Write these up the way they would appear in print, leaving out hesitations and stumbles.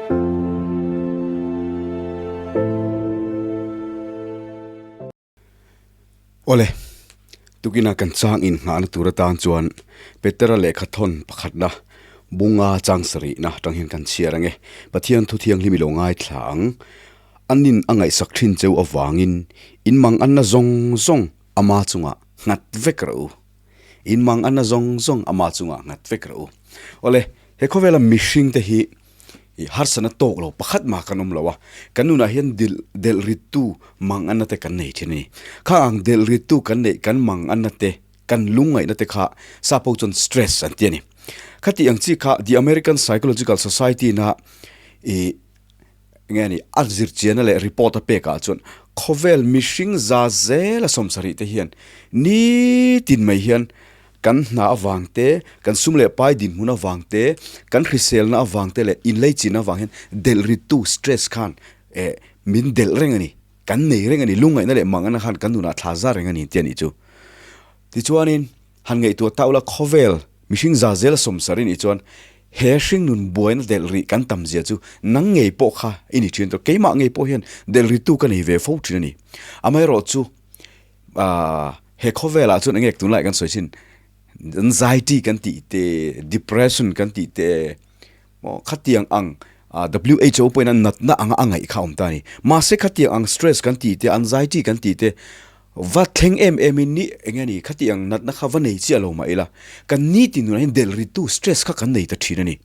Awle, tukina kan chang innghahna tur atan chuan Petera lehkha thawn pakhatna bunga chang sarihna atang hian kan chhiar ang e. Pathian thu thianghlim i lo ngaithla ang. Anin a ngaihsak thin cheu avangin in mang anna zawng zawng ama chungah nghat vek rawh u. In mang anna zawng zawng ama chungah nghat vek rawh u. Awle, he khawvela mihring te hi I harsatna tawk lo pakhat mah kan awm lo a, kan nunah hian dil delh rittu mang anna te kan nei thin a ni. Kha ang delh rittu kan neih kan mang anna te, kan lungngaihna te kha sap ho chuan stress an ti a ni. Khati ang chi kha The American Psychological Society na i nge ni a zirchianna leh report a pekah chuan khawvel mihring za zela sawmsarih te hian nitin mai hian Kan hna avang te, kan sum leh pai dinhmun avang te, kan hriselna avang te leh inleichin avang hian delh rittu, stress, khan eh min delh reng a ni. Kan nei reng a ni. Lungngaihna leh manganna khan kan nunah thla za reng a ni tih a nih chu. Tichuanin, han ngaihtuah ta ula khawvel mihring za zel sawmsar i nih chuan he hringnun buaina delh rih kan tam zia chu nang ngei pawh kha i ni thin tawh. Keimah ngei pawh hian delh rittu ka nei ve fo thin a ni. Amaherawhchu, Ahh he khawvelah chuan enge tunlai kan sawi thin anxiety kan tih te depression kan tih te maw khatiang ang ah WHO pawhin a natna anga a ngaih kha a awm ta a ni. Mahse khatiang ang stress kan tih te anxiety kan tih te va thleng em em in ni enge ni khatiang natna kha va nei chiah lo mah ila kan nitin nunah hian delh rittu stress kha kan nei ta thin a ni.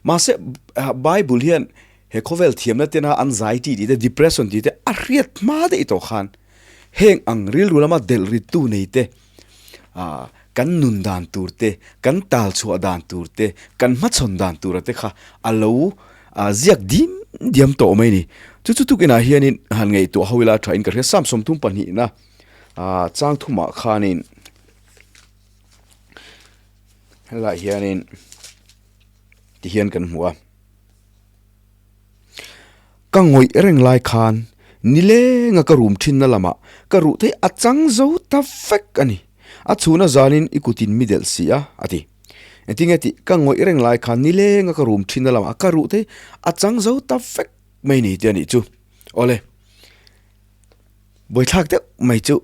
Mahse Bible hian he khawvel thiamna tena anxiety tih te depression tih te a hriat hma daih tawh khan Heng ang rilru lama delh rittu nei te, kan nun dan tur te, kan tal chhuah dan tur te, kan hmachhawn dan tura te kha a lo ziak dim diam tawh mai a ni. Chu chu tukinah hianin han ngaihtuah ho ila thain ka hria Psalm 32na chang thumah khanin helaiah hianin tihian kan hmu a. Ka ngawih reng lai khan nilenga ka rum thinna lamah ka ruh thei a chang zo ta vek a ni. A chhuna zanin i kutin mi delh si a, a ti. Engtinge tih ka ngawih reng lai khan nilenga ka rum thinna lamah ka ruh thei a chang zo ta vek mai ni tih a nih chu. Awle, buaithlak deuh mai chu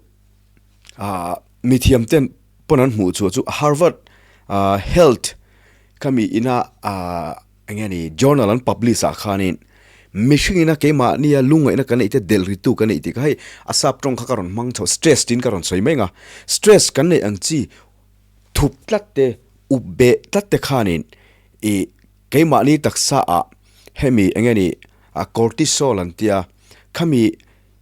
ah mithiam ten pawn an hmuh chhuah chu Harvard Health khami ina ah Eng nge ni, journal an publish ah khanin mihring ina keimahnia lungngaihna kan neih te delh ritu kan neih tih kha hei a sap tawng kha ka rawn hmang chho stress tiin ka rawn sawi mai ang a, stress kan neih ang chi thup tlat te up beh tlat te khanin ih keimahni taksa ah hemi eng nge ni cortisol an tia khami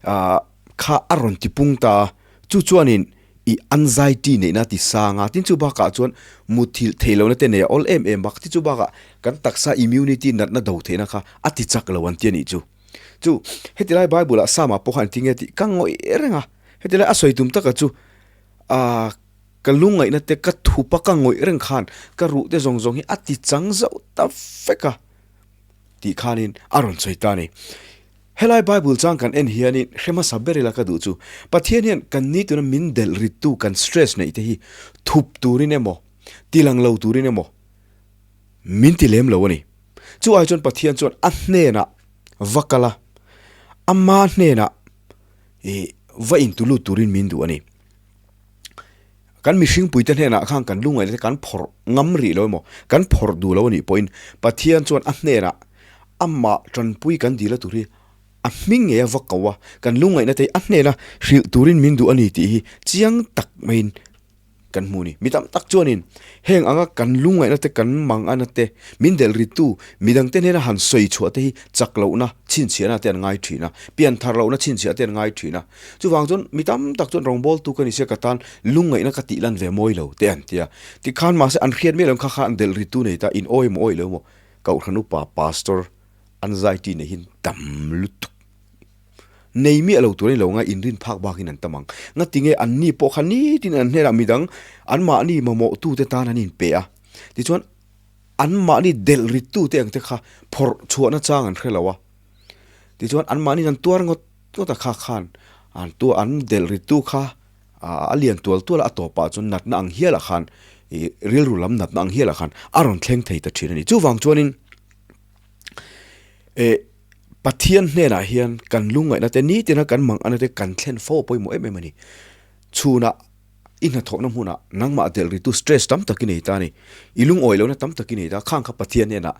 ah kha a rawn ti pung ta a, chu chuanin i anxiety neihna ti sang a, tin chu bakah chuan muthilh theih lohna te nei a awl em em bak, tin chu bakah kan taksa immunity natna do theihna kha a ti chak lo an ti a nih chu. Chu heti lai Bible ah Psalm ah pawh khan engtin nge tih ka ngawih reng a, heti lai a sawi tum taka chu ah ka lungngaihna te ka thup a ka ngawih reng khan ka ruh te zawng zawng hi a ti chang zauh ta vek a tih khanin a rawn sawi ta a ni. Helai Bible chang kan en hianin hre hmasa ber ila ka duh chu, Pathian hian kan ni tuna min delh rittu kan stress neih te hi thup turin emaw, tilang lo turin emaw min ti lem lo a ni. Chu ai chuan Pathian chuan a hnenah va kal a, ama hnenah ih va intulut turin min duh a ni. Kan mihringpuite hnenah khan kan lungngaihna te kan phawrh ngam rih lo emaw, kan phawrh duh lo a nih pawhin Pathian chuan a hnenah Amah tanpui kan dil a tur hi a hming ngei a va ko a, kan lungngaihna te hi a hnena hrilh turin min duh a ni tih hi chiang tak maiin kan hmu a ni. Mi tam tak chuanin heng anga kan lungngaihna te, kan mangana te, min delh rittu midangte hnena han sawi chhuah te hi chak lohna chhinchhiahna te an ngai thin a, pian thar lohna chhinchhiah te an ngai thin a. Chuvang chuan mi tam tak chuan rawngbawltu ka ni sia ka tan lungngaihna ka tih lan ve mawi lo te an ti a. Tikhan mahse an hriat miah lo kha kha an delh rittu nei ta in awi maw awi lo maw Kohhran upa Pastor anxiety nei hi tam lutuk. Nei miah lo tur a ni lo nga inrin phak bakin an tam ang. Ngatinge anni pawh kha nitin an hnenah midang anmahni mamawhtute tan an inpe a. Tichuan anmahni delh rittute ang te kha phawrh chhuahna chang an hre lo a. Tichuan anmahni an tuar ngawt ngawt a kha khan an tu an delh rittu kha a lian tual tual a, a tawpah chuan natna ang hialah khan ih rilru lam natna ang hialah khan a rawn thleng thei ta thin a ni. Chuvang chuanin. E Pathian hnenah hian kan lungngaihna te nitina kan manganna te kan thlen fo a pawimawh em em a ni. Chhunah i hnathawhna hmunah nangmah delh ritu stress tam tak i nei ta a ni. I lungawi lohna tam tak i nei ta, khang kha Pathian hnenah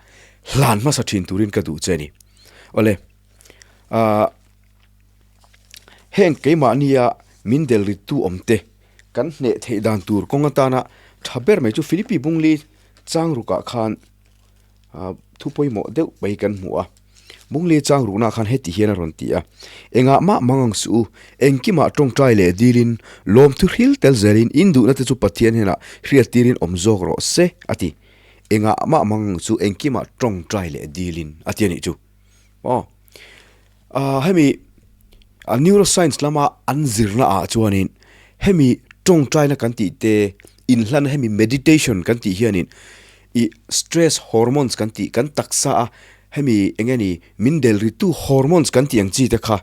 hlan hmasa thin turin ka duh che a ni. Awle, ah heng keimahnia min delh ritu awm te kan hneh theih dan tur kawng atana tha ber mai chu Philippi Bungli Changrukah khan Thu pawimawh deuh mai kan hmu a, Bungli chang rukna khan heti hian a rawn ti a, Engah mah mang ang suh u, engkimah tawngtai leh dilin, lawmthu hril tel zelin in duhna te chu Pathian hnenah hriattirin awm zawk rawh se, a ti. Engah mah mang ang chu engkimah tawngtai leh dilin, a ti a nih chu. Aw. Hemi neuroscience lama an zirna ah chuanin hemi tawngtaina kan tih te inhlan hemi meditation kan tih hianin ih stress hormones kan tih kan taksa a hemi eng nge ni min del ritu hormones kan tih ang chi te kha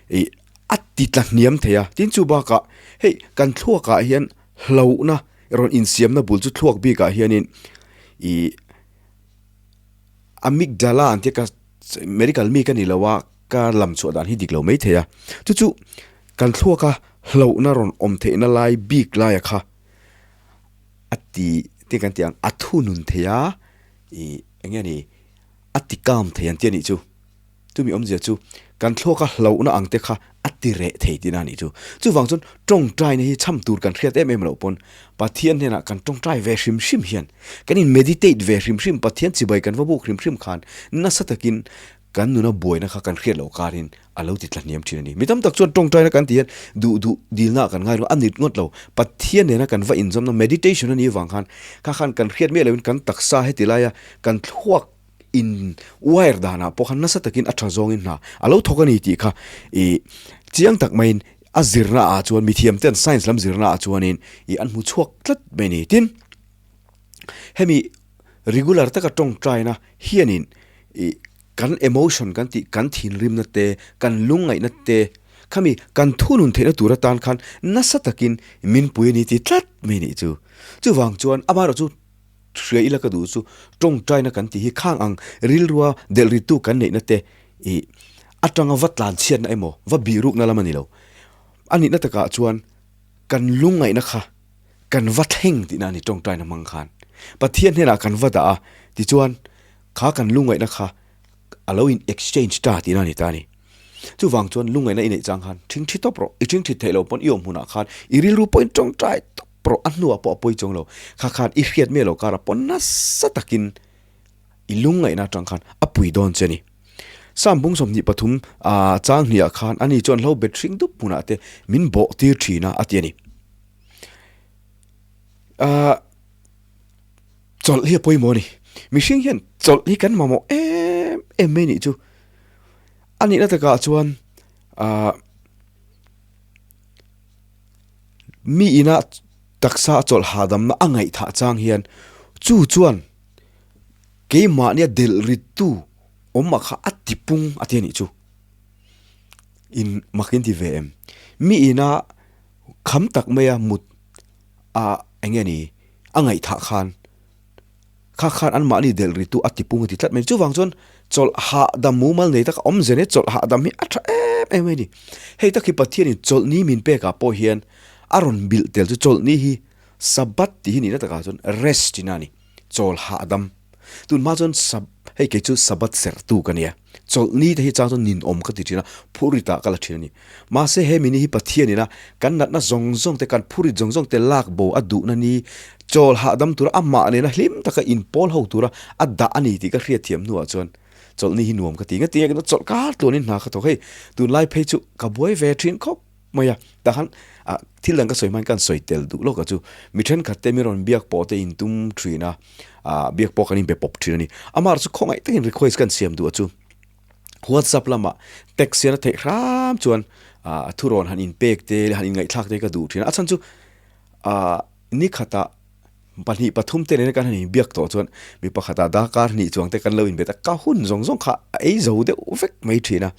ih a ti tla hniam thei a tin chu bakah hei kan thluak ah hian hlauhna rawn insiamna bul chu thluak bikah hianin ih amygdala an tia ka Medical mi ka ni lo a, ka lam chhuah dan hi dik lo mai thei a. Chu chu kan thluaka hlauhna rawn awm theihna lai bik laia kha a ti ti kan ti ang, a thunun thei a, ih eng nge ni a ti kam thei an ti a nih chu. Chumi awmzia chu kan thluaka hlauhna ang te kha a ti reh thei tihna a nih chu. Chuvang chuan tawngtaina hi chham tur kan hriat em em loh pawn Pathian hnenah kan tawngtai ve hrim hrim hian, kan in meditate ve hrim hrim, Pathian chibai kan va buk hrim hrim khan nasa takin kan nuna buaina kha kan hriat loh karin a lo ti tla hniam thin a ni. Mi tam tak chuan tawngtaina kan tih hian duh duh dilna ah kan ngai lo, a nit ngawt lo. Pathian nena kan va inzawmna meditation a nih avang khan kha khan kan hriat miah lohin kan taksa heti laia kan thluak in wire danah pawh khan nasa takin a tha zawngin hna a lo thawk a ni tih kha ih chiang tak maiin a zirna ah chuan mithiam ten science lam zirna ah chuanin ih an hmu chhuak tlat mai a ni. Tin, hemi regular taka tawngtaina hianin ih kan emotion kan tih kan thinrimna te kan lungngaihna te khami kan thunun theihna tur atan khan nasa takin min pui a ni tih tlat mai a nih chu. Chuvang chuan amaherawhchu Hria ila ka duh chu tawngtaina kan tih hi khang ang rilrua delh ritu kan neihna te ih atanga va tlan chhiatna emaw va bihrukna lam a ni lo. A nihna takah chuan kan lungngaihna kha kan va thleng tihna a ni tawngtaina hmang khan. Pathian hnenah kan va dah a tichuan kha kan lungngaihna kha a lo in exchange ta tihna a ni ta a ni. Chuvang chuan lungngaihna i neih chang khan thingthi tawp rawh, i thingthit theih loh pawn i awm hunah khan i rilru pawhin tawngtai tawp rawh, a hnuah pawh a pawi chuang lo. Kha khan i hriat miah loh karah pawh nasa takin i lungngaihna atang khan a pui dawn che a ni. Psalm bung 23 ah chang hniah khan ani chuan hlo bet hring dup hmunah te min bawh tir thin a a ti a ni. Ahh. Chawlh hi a pawimawh a ni. Mihring hian chawlh hi kan mamawh em em mai nih chu. A nihna takah chuan ahh mi ina taksa a chawlh hahdamna a ngaihthah chang hian chu chuan keimahnia delh rittu awmah kha a tipung a ti a nih chu. In mak in ti ve em? Mi ina kham tak maia mut a eng nge ni a ngaihthah khan kha khan anmahni delh ritu a tipung a ti tlat mai chuvang chuan chawlh hahdam mumal nei tak a awm zen e chawlh hahdam hi a tha em em mai a ni hei tak hi Pathianin chawlhni min pekah pawh hian a rawn bilh tel chu chawlhni hi Sabbath tih hi nihna takah chuan rest tihna a ni chawl hahdam. Tun hma chuan sab hei kei chu Sabbath serhtu ka nia, chawlhni te hi chang chuan ninawm ka ti thin a, phurit ah ka la thin a ni. Mahse he mini hi Pathian ina kan natna zawng zawng te, kan phurit zawng zawng te lak bo a duhna ni, chawl hahdam tura amah nena hlim taka inpawl ho tura a dah a ni tih ka hriatthiam hnuah chuan chawlhni hi nuam ka ti. Engati nge chawlh kar tluanin hna ka thawk hei, tunlai phei chu ka buai ve thin khawp. Mai a, tah khan ah thil dang ka sawi hmain ka han sawi tel duh lawk a chu, mi thenkhat te mi rawn biak pawh te in tum thin a, ah biak pawh kan inbe pawp thin a ni. Amah chu khawngaih takin request ka han siam duh a chu, WhatsApp lamah text hian a theih hram chuan ah thurawn han inpek te leh han inngaihthlak te ka duh thin a, a chhan chu ah ni khatah pahnih pathum te nena kan han inbiak tawh chuan mi pakhatah darkar hnih chuang te kan lo inbe ta, ka hun zawng zawng kha a ei zo deuh vek mai thin a,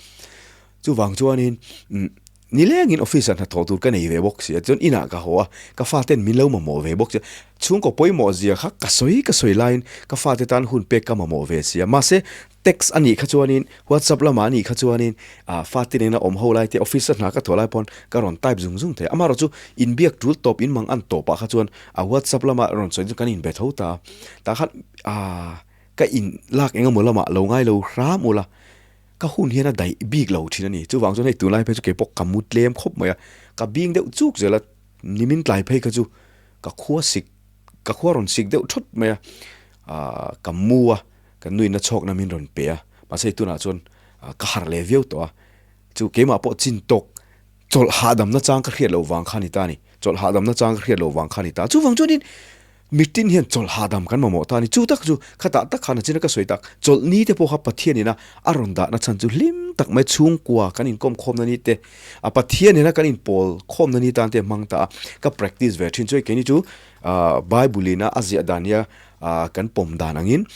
chuvang chuanin umm. Nilengin office ah hnathawh tur ka nei ve bawk si a, chuan inah ka haw a, ka faten min lo mamawh ve bawk si a, chhungkaw pawimawh zia kha ka sawi ka sawi laiin ka fate tan hun pek ka mamawh ve si a, mahse text a nih kha chuanin WhatsApp lamah a nih kha chuanin ah fate nena awm ho lai te office a hna ka thawh lai pawn ka rawn type zung zung thei a, amaherawh chu inbiak tul tawp in mang an tawpah kha chuan a WhatsApp lama rawn sawi chu kan inbe tho ta a, tah khan ah ka in lak engemaw lamah lo ngai lo hram ula. Ka hun hian a daih bik lo thin a ni. Chuvang chuan hei tunlai phei chu keipawh ka mu tlem khawp mai a, ka bing deuh chuk zel a, nimin tlai phei kha chu ka khua sik, ka khua rawn sik deuh thawt mai a, aah ka mu a, ka nuihna chhawkna min rawn pe a, mahse hei tunah chuan ka harh leh viau tawh a, chu keimah pawh chin tawk chawlh hahdamna chang ka hriat loh vang kha a ni ta a ni, chawlh hahdamna chang ka hriat loh vang kha a ni ta a, chuvang chuanin Mitin hian chawlh hahdam kan mamawh ta a ni. Chu tak chu khatah tak khan a china ka sawi tak, chawlh ni te pawh kha Pathian ina a rawn dahna chhan chu hlim tak mai chhungkua kan inkawm khawmna ni te, a Pathian ina kan inpawl khawmna ni tan te hmang ta a, ka practice ve thin. Chuai keini chu Bible ina a ziah dan hi a kan pawm dan angin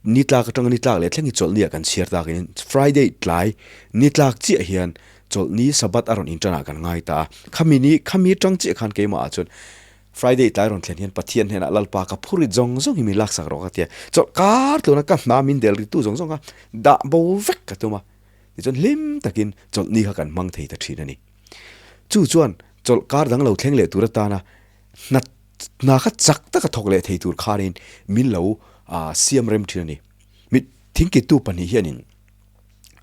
ni tlak atanga ni tlak leh thleng hi chawlh ni ah kan chhiar tak in Friday tlai ni tlak chiah hian chawlh ni Sabbath a rawn intan ah kan ngai ta a, khami ni khami atang chiah khan keimah ah chuan Friday tlai rawn thlen hian Pathian hnenah Lalpa ka phurit zawng zawng hi min laksak rawh ka ti a, chawlh kar tluna ka hna min del ri tu zawng zawng kha dah bo vek ka tum a, tichuan hlim takin chawlhni kha kan hmang thei ta thin a ni. Chu chuan chawlh kar dang lo thleng leh tur atana hna hna kha chak taka thawk leh thei tur khanin min lo siam rem thin a ni. Mit thingkittu pahnih hianin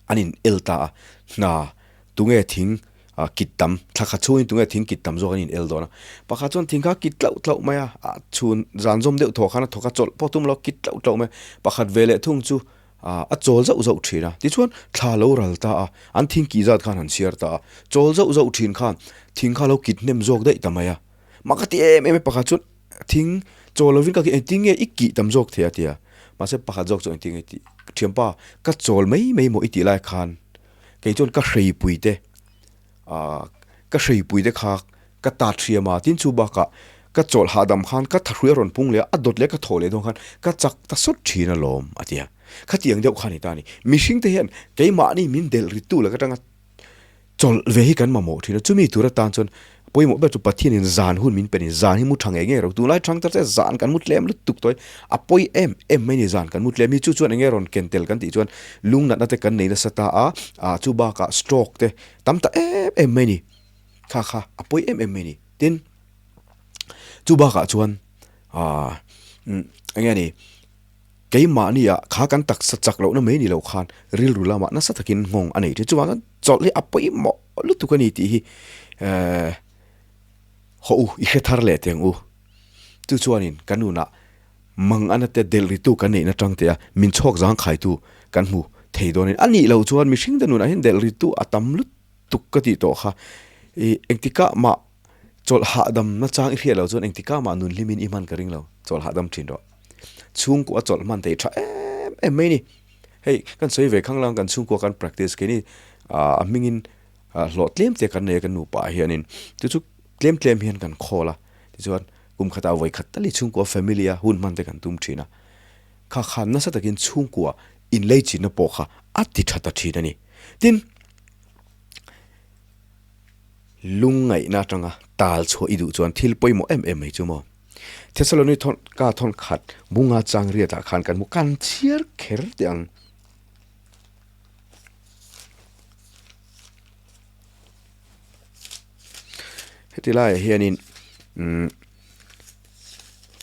an in el ta a, hna Tunge thing kit tam, thla khat chhungin tunge thing kit tam zawk an in el dawn a. Pakhat chuan thing kha kit tlauh tlauh mai a, a chhun zan zawm deuh thaw khan a thawk a chawlh pawh tum lo kit tlauh tlauh mai a. Pakhat ve leh thung chu a chawl zauh zauh thin a, tichuan thla lo ral ta a, an thing kih zat khan han chhiar ta a, chawl zauh zauh thin khan thing kha lo kit hnem zawk daih ta mai a. Mah ka ti em em e pakhat chuan thing chawl lovin ka engtin nge i kih tam zawk thei a ti a, mahse pakhat zawk chu engtin nge i tih thianpa ka chawl mai mai maw i tih lai khan Kei chuan ka hreipui te ah ka hreipui te kha ka tat hriam a, tin chu bakah ka chawlh hahdam khan ka thahrui a rawn pung leh a, a dawt leh ka thawh leh dawn khan ka chak ta sawt thin alawm a ti a. Khatiang deuh kha a ni ta a ni. Mihring te hian keimahni min delh rittu laka tanga chawlh ve hi kan mamawh thin a, chumi tur atan chuan Pawimawh ber chu Pathianin zan hun min pe ni, zan hi mu tha ngei ngei ro. Tunlai thang tar che zan kan mu tlem lutuk tawh hi a pawi em em mai ni zan kan mu tlem hi. Chu chuan enge rawn ken tel kan tih chuan lungnatna te kan nei nasa ta a, ah chu bakah stroke te tam ta em em mai ni. Kha kha a pawi em em mai ni. Tin, chu bakah chuan ah enge ni keimahnia kha kan taksa chak lohna mai ni lo khan rilru lamah nasa takin nghawng a nei thin. Chuvang chuan chawlh hi a pawimawh lutuk a ni tih hi eh hawh u i hre thar leh teh ang u. Chu chuanin kan nunah mang ana te delh ritu kan neihna tang teh a min chhawk zangkhaitu kan hmu thei dawnin a nih loh chuan mihring te nunah hian delh ritu a tam lutuk ka tih tawh kha ih engtikah mah chawlh hahdam nachang i hriat loh chuan engtikah mah nun hlimin i hman ka ring lo chawlh hahdam thin rawh. Chhungkua chawlh hman theih tha em em mai a ni. Hei kan sawi ve khang lang kan chhungkua kan practice keini ah a hmingin ah hlawh tlem te kan nei a kan nupa ah hianin chu chu tlem tlem hian kan khawl a tichuan kum khatah vawi khat tal hi chhungkua family a hun hman te kan tum thin a kha khan nasa takin chhungkua inlei chinna pawh kha a ti tha ta thin a ni. Tin lungngaihna atanga tal chhuah i duh chuan thil pawimawh em em mai chu maw. Thessaloni thawn ka thawn khat bunga chang riatah khan kan hmu kan chhiar kher teh ang. Heti laiah hianin umm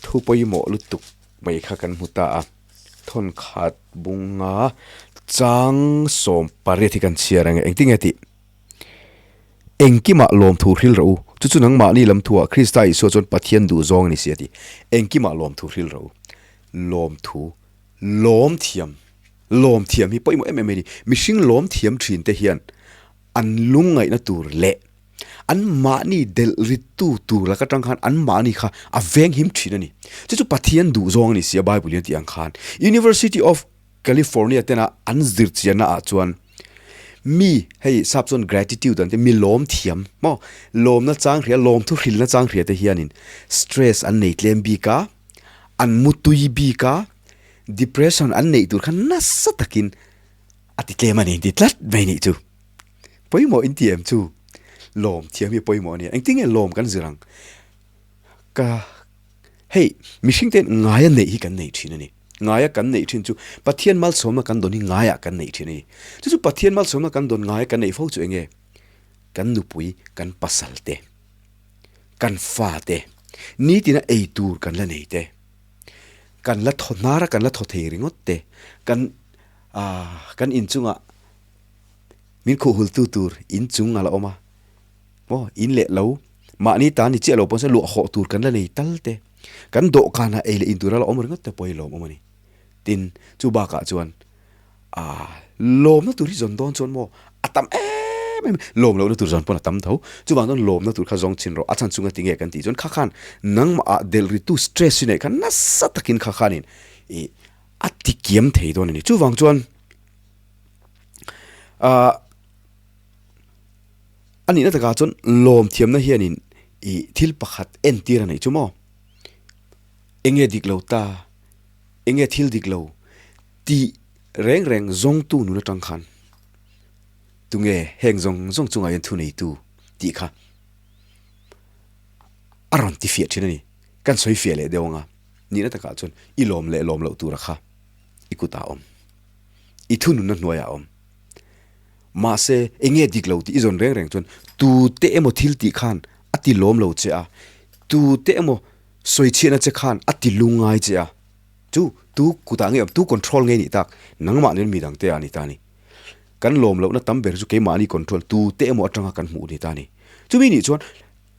thu pawimawh lutuk mai kha kan hmu ta a, thawn khat bunga chang 18 hi kan chhiar ang e, engtin nge tih? Engkimah lawmthu hril rawh u, chu chu nangmahni lam thuah Krista Isua chuan Pathian duh zawng a ni si a ti. Engkimah lawmthu hril rawh u. Lawmthu, lawm thiam, lawm thiam hi pawimawh em em mai a ni. Mihring lawm thiam thin te hian an lungngaihna tur leh an mahni delh rittu tur laka tang khan an mahni kha a venghim thin a ni. Chu chu Pathian duh zawng a ni si a Bible in a tih ang khan. University of California tena an zir chianna ah chuan mi hei sap chuan gratitude an ti mi lawm thiam maw lawmna chang hria lawmthu hrilna chang hria te hianin stress an nei tlem bik a an mutui bik a depression an neih tur kha nasa takin a ti tlem a ni an ti tlat mai nih chu pawimawh in ti em chu. Lawm thiam hi a pawimawh a nia. Engtin nge lawm kan zir ang? Ka hei mihring ten ngaia neih hi kan nei thin a ni. Ngaia kan neih thin chu Pathian malsawmna kan dawn hi ngaiah kan neih thin a ni. Chu chu Pathian malsawmna kan dawn ngaia kan neih fo chu enge? Kan nupui, kan pasal te, kan fa te, nitina ei tur kan la nei te, kan la thaw hnara kan la thaw thei ringawt te, kan aah kan inchungah min khuhhultu tur inchung a la awm a, maw in leh lo mahni ta ni chiah lo pawh se luah hawh tur kan la nei tal te, kan dawhkanah ei leh in tur a la awm ringawt te pawh hi lawmawm a ni. Tin, chu bakah chuan aah lawmna tur hi zawn dawn chuan maw a tam em em lawm lohna tur zawn pawn a tam tho, chuvang chuan lawmna tur kha zawng chhin rawh a chhan chunga tinge kan tih chuan kha khan nangmah ah delh ritu stress hi neih khan nasa takin kha khanin ih a ti kiam thei dawn a ni. Chuvang chuan Ahh a nihna takah chuan lawm thiamna hianin ih thil pakhat entir a neih chu maw? Enge dik lo ta, enge thil dik lo tih reng reng zawngtu nun atang khan tunge heng zawng zawng chungah hian thuneitu tih kha a rawn ti fiah thin a ni. Kan sawi fiah leh deuh ang a, nihna takah chuan i lawm leh lawm loh tura kha i kutah a awm. I thununna hnuaiah a awm. Mahse, eng nge dik lo tih i zawn reng reng chuan tute emaw thil tih khan a ti lawm lo che a, tute emaw sawichhiahna che khan a ti lungngai che a. Chu tu kutah nge awm, tu control nge nih tak? Nangmah nen mi dangte ah ni ta a ni. Kan lawm lohna tam ber chu keimahni control tute emaw atanga kan hmuh ni ta a ni. Chumi nih chuan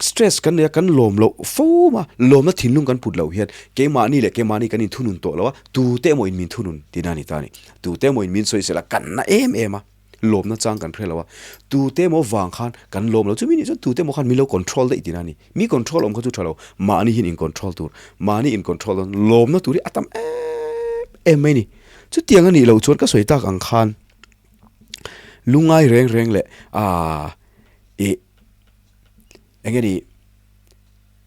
Stress kan nei a, kan lawm loh fo a, lawmna thinlung kan put loh hian keimahni leh keimahni kan inthunun tawh lo a, tute emaw in min thunun tihna a ni ta a ni. Tute emaw in min sawisel a, kan na em em a, lawmna chang kan hre lo a, tute emaw vang khan kan lawm lo, chumi nih chuan tute emaw khan min lo control daih tihna a ni. Mi control awm kha chu tha lo, mahni hian in control tur, mahni in control dawn lawmna tur hi a tam em em mai a ni. Chutiang a nih loh chuan ka sawi tak ang khan lungngai reng reng leh aaa ih. Eng nge ni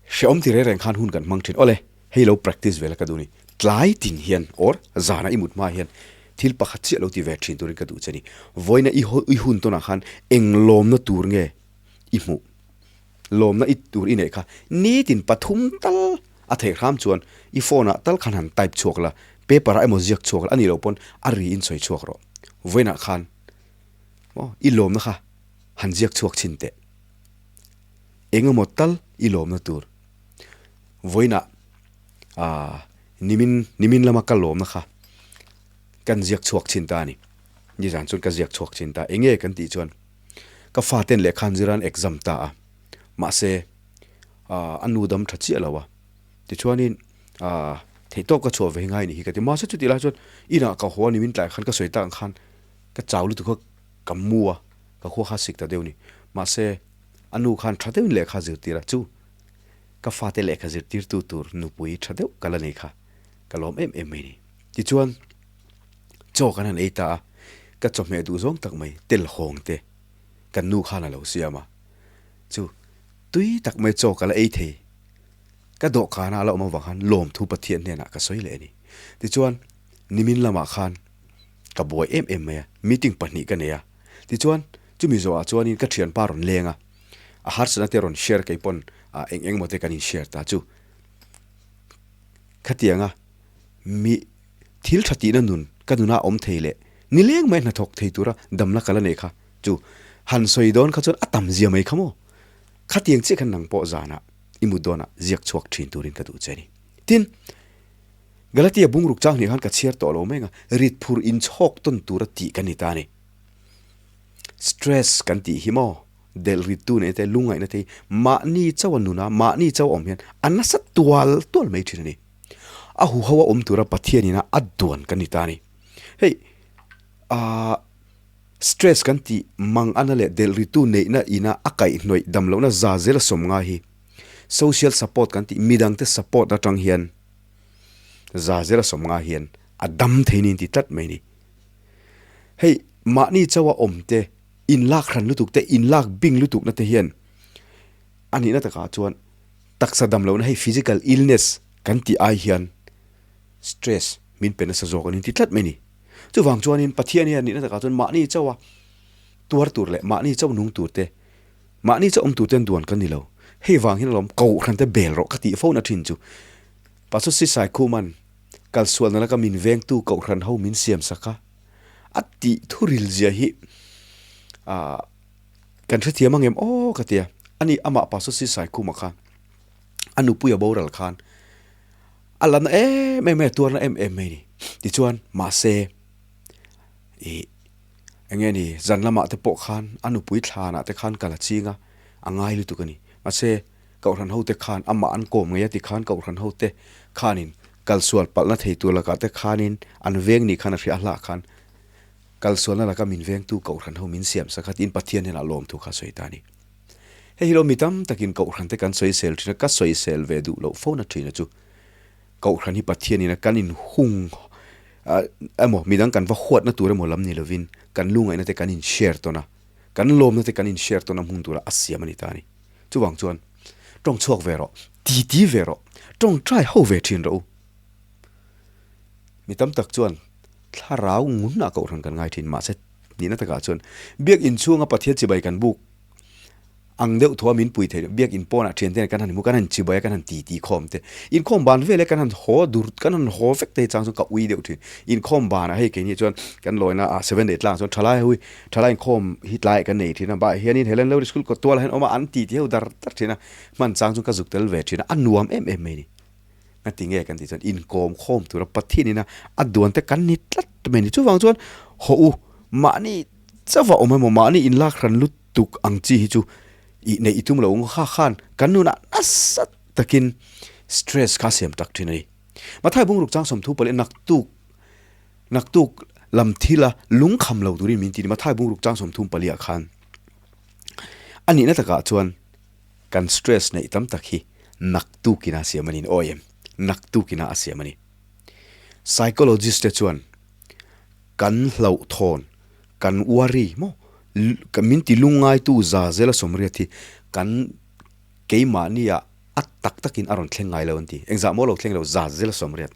hrehawm ti reng reng khan hun kan hmang thin. Awle, hei lo practice ve la ka duh ni. Tlai tin hian or zana i mut hma hian thil pakhat chiah lo ti ve thin turin ka duh che ni. Vawiina i i hun tawnah khan eng lawmna tur nge i hmuh? Lawmna i tur i neih kha nitin pathum tal a theih hram chuan i phone ah tal khan han type chhuak la, paper ah emaw ziak chhuak la, a nih loh pawn a ri in sawi chhuak rawh. Vawiinah khan maw i lawmna kha han ziak chhuak chhin teh. Engemaw tal i lawmna tur. Vawiinah aah nimin nimin lama ka lawmna kha kan ziak chhuak chhin ta a ni. Nizan chuan ka ziak chhuak chhin ta. Enge kan tih chuan ka faten lehkha an zir a an exam ta a. Mahse aah a nu dam tha chiah lo a. Tichuanin aah theihtawp ka chhuah ve ngai ni hi ka ti. Mahse chutih lai chuan inah ka haw a nimin tlai khan ka sawi tak ang khan ka chau lutuk a ka mu a. Ka khua kha sik ta deuh ni. Mahse, a nu khan tha deuhin lehkha zirtir a, chu ka fate lehkha zirtirtu tur nupui tha deuh ka la nei kha ka lawm em em mai ni. Tichuan, chaw kan han ei ta a, ka chawhmeh duh zawng tak mai telhawng te kan nu khan a lo siam a, chu tui tak mai chaw ka la ei thei. Ka dawhkana a la awm avang khan lawmthu Pathian hnenah ka sawi leh a ni. Tichuan, nimin lamah khan ka buai em em mai a, meeting pahnih ka nei a, tichuan chumi zawhah chuanin ka thianpa rawn leng a, a harsatna te rawn share kei pawn ah eng eng emaw te kan in share ta chu khatianga mi thil tha tihna nun ka nuna awm thei leh nileng mai hnathawk thei tura damna ka la nei kha chu han sawi dawn kha chuan a tam zia mai kha maw khatiang chiah khan nang pawh zanah i mut dawnah ziak chhuak thin turin ka duh che a ni. Tin. Galatia bungruk chang hnih khan ka chhiar tawh lo mai ang a, rit phur inchhawk tawn tura tih kan ni ta a ni. Stress kan tih hi maw, delh rittu neih te, lungngaihna te hi mahni chauha nuna, mahni chauha awm hian a nasa tual tual mai thin a ni. A huho a awm tura Pathianina a duan kan ni ta a ni. Hei, aah, stress kan tih mang ana leh delh rittu neihna ina a kaihhnawih damlohna za zela sawm ngai hi social support kan tih midangte support atang hian Za zela sawmnga hian a dam thei niin ti tlat mai ni. Hei mahni chauha awm te, inlak hran lutuk te, inlak bing lutukna te hian a nihna takah chuan taksa dam lohna hei physical illness kan tih ai hian stress min pe nasa zawk a ni ti tlat mai ni. Chuvang chuanin Pathian hian nihna takah chuan mahni chauha tuar tur leh mahni chauh nung tur te. Mahni chu awm turten duan kan ni lo. Hei vang hian alawm Kohhran te bel rawh ka tih fo na thin chu. Pastor Sisai Khuman kalsualna laka min vengtu Kohhran ho min siam sak a, a tih thuril zia hi ah kan hrethiam ang em aw ka tia. Ani amah Pastor Sisai Khuma khan a nupui a boral khan a la na em em mai a, tuar na em em mai a ni. Tichuan mahse ih Eng nge ni, zan lamah te pawh khan a nupui thlanah te khan kal a ching a, a ngai lutuk a ni. Mahse, Kohhran hote khan amah an kawm ngei a ti khan Kohhran hote khanin kalsual palhna thei tur lakah te khanin an veng ni khan a hria a hlah khan kalsualna laka min vengtu Kohhran ho min siam sak a tiin Pathian hnenah lawmthu kha a sawi ta a ni. Hei hi lo mi tam takin Kohhran te kan sawisel thin a, ka sawisel ve duh loh fo na thin a chu. Kohhran hi Pathianin a kan inhung emaw midang kan va huatna tur emaw lam ni lovin kan lungaihna te kan in share tawn a, kan lawmna te kan in share tawn a hmun tura a siam a ni ta a ni. Chuvang chuan tawng chhuak ve rawh, ti ti ve rawh, tawngtai ho ve thin rawh u. Mi tam tak chuan thlarau ngunah Kohhran kan ngai thin mahse nihna takah chuan biak inchhunga Pathian chibai kan buk Ang deuh thua min pui theih loh, biak in pawnah thian te kan han hmu, kan han chibai a, kan han titi khawm te. Inkhawm ban vel e kan han haw dur, kan han haw vek te hi chang chuan ka ui deuh thin. Inkhawm banah hei keini chuan kan lawina ah seven day tlang chuan thalai ho hi, thalai inkhawm hi tlaiah kan nei thin a, bah hianin Helen Lowry School kawt tualah hian awm a, an titi ho dar dar thin a, hman chang chuan ka zuk tel ve thin a, a nuam em em mai ni. Ngati nge kan tih chuan inkawm khawm tura Pathian ina a duan te kan ni tlat mai ni. Chuvang chuan haw u, mahni chauh a awm emaw, mahni inlak hran lut tuk ang chi hi chu ih neih i tum lo ang kha khan kan nunah nasa takin stress kha a siam tak thin a ni. Mathai bungruk chang 30 pali naktuk naktuk lam thila lungkham lo turin min ti a ni. Mathai bungruk chang 34 ah khan a nihna takah chuan kan stress neih tam tak hi naktukina a siam a ni. Awi em? Naktukina a siam a ni. Psychologist te chuan kan hlauhthawn Kan worry maw? Min ti lungngaitu za zela 80 hi kan keimahnia a tak takin a rawn thleng ngai lo an ti. Engzah maw lo thleng lo za zela 80.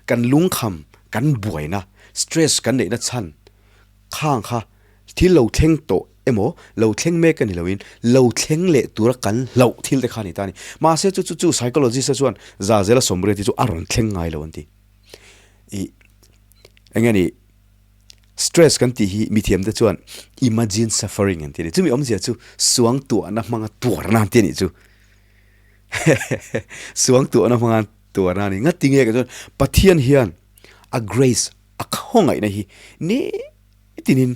Kan lungkham, kan buaina, stress kan neihna chhan khang kha thil lo thleng tawh emaw lo thleng mek a ni loin lo thleng leh tura kan hlauh thil te kha a ni ta a ni. Mahse chu chu chu psychologist te chuan za zela 80 hi chu a rawn thleng ngai lo an ti. Ih eng nge ni? Stress kan tih hi mithiamte chuan imagine suffering an ti a ni. Chumi awmzia chu suangtuahna hmanga tuarna an ti a nih chu. Suangtuahna hmanga tuarna a ni. Ngati nge ka chuan Pathian hian a grace, a khawngaihna hi nitinin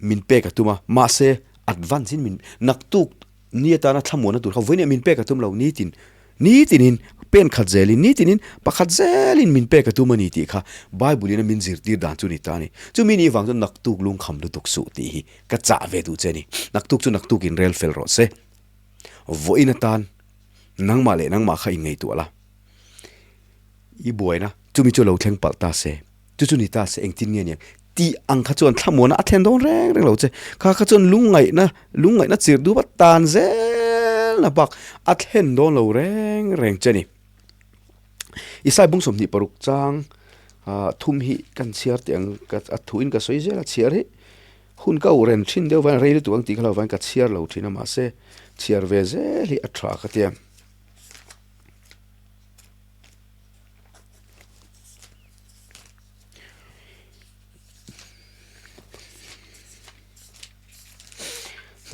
min pek a tum a. Mahse advance in min naktuk Ni atana thlamuanna tur kha vawiin min pek a tum lo, nitin, nitinin pen khat zelin, nitinin pakhat zelin min pek a tum a ni tih kha Bible in a min zirtir dan chu ni ta a ni. Chumi ni vang chuan naktuk lungkham lutuk suh tih hi ka chah ve duh che a ni. Naktuk chu naktuk in rel fel rawh se. Vawiin atan nangmah leh nangmah kha inngaihtuah la. I buaina chumi chu lo thleng palh ta se. Chu chu ni ta se engtin nge niang tih ang kha chuan thlamuana a thlen dawn reng reng lo che. Kha kha chuan lungngaihna lungngaihna chir dup a tan zelna bak a thlen dawn lo reng reng che ni. Isai bung 26 chang ah thum hi kan chhiar teh ang ka a thuin ka sawi zel a chhiar hi hun ka uh ren thin deuh vang rei lutuk ang tih kha lo vang ka chhiar lo thin a mahse chhiar ve zel hi a tha ka tia.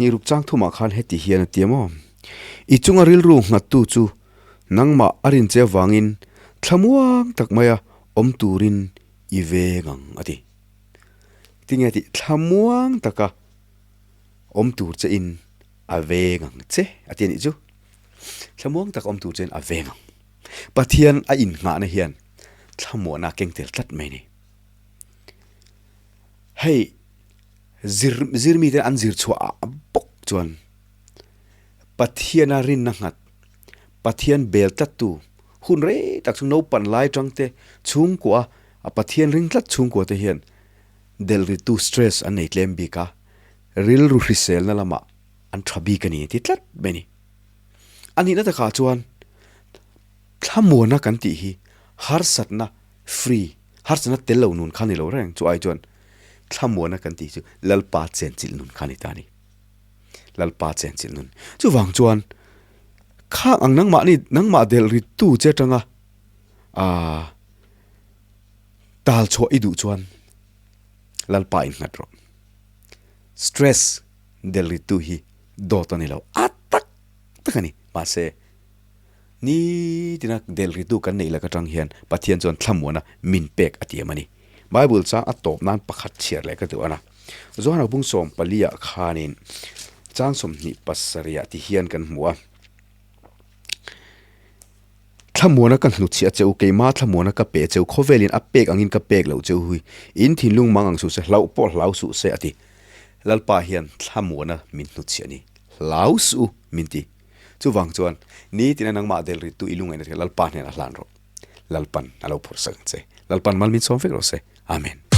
Hniruk chang thumah khan heti hian a ti a maw? I chunga rilru nghattu chu nangmah a rin che avangin thlamuang tak maia awm turin i veng ang a ti. Tinge tih thlamuang taka awm tur che in a veng ang che a ti a nih chu. Thlamuang taka awm tur che in a veng ang. Pathian a innghahna hian thlamuahna a keng tel tlat mai a ni. Hei zir zir mite an zir chhuah ah bawk chuan Pathiana rinna nghat, Pathian bel tlattu hun rei tak chu naupan lai tang te chhungkua a Pathian ring tlat chhungkua te hian delh rittu stress an nei tlem bik a, rilru hriselna lamah an tha bik a ni ti tlat mai a ni. A nihna takah chuan thlamuana kan tih hi harsatna free, harsatna tel lo nun kha ni lo reng chu ai chuan thlamuana kan tih chu Lalpa chenchilh nun kha ni ta a ni. Lalpa chenchilh nun. Chuvang chuan khang ang nangmahni nangmah delh rittu che atanga aah tal chhuah i duh chuan Lalpa innghat rawh. Stress delh rittu hi dawt a ni lo, a tak tak a ni. Mahse nitina delh rittu kan neih lak atang hian Pathian chuan thlamuana min pek a tiam a ni. Bible chang a tawp nan pakhat chhiar leh ka duh a na. Johana bung 14 ah khanin chang 27 ah ti hian kan hmu a. Thlamuana ka hnutchhiah a che u, keima thlamuana ka pe che u, khawvelin a pek angin ka pek loh che u hi, in thinlung mang ang suh se, hlauh pawh hlau suh se a ti. Lalpa hian thlamuana min hnutchhiah a ni, hlau suh u min ti. Chuvang chuan nitina nangmah del rittu i lungaihna te Lalpa hnenah hlan rawh. Lalpan a lo phurh sak ang che. Lalpan mal min sawm vek rawh se. Amen.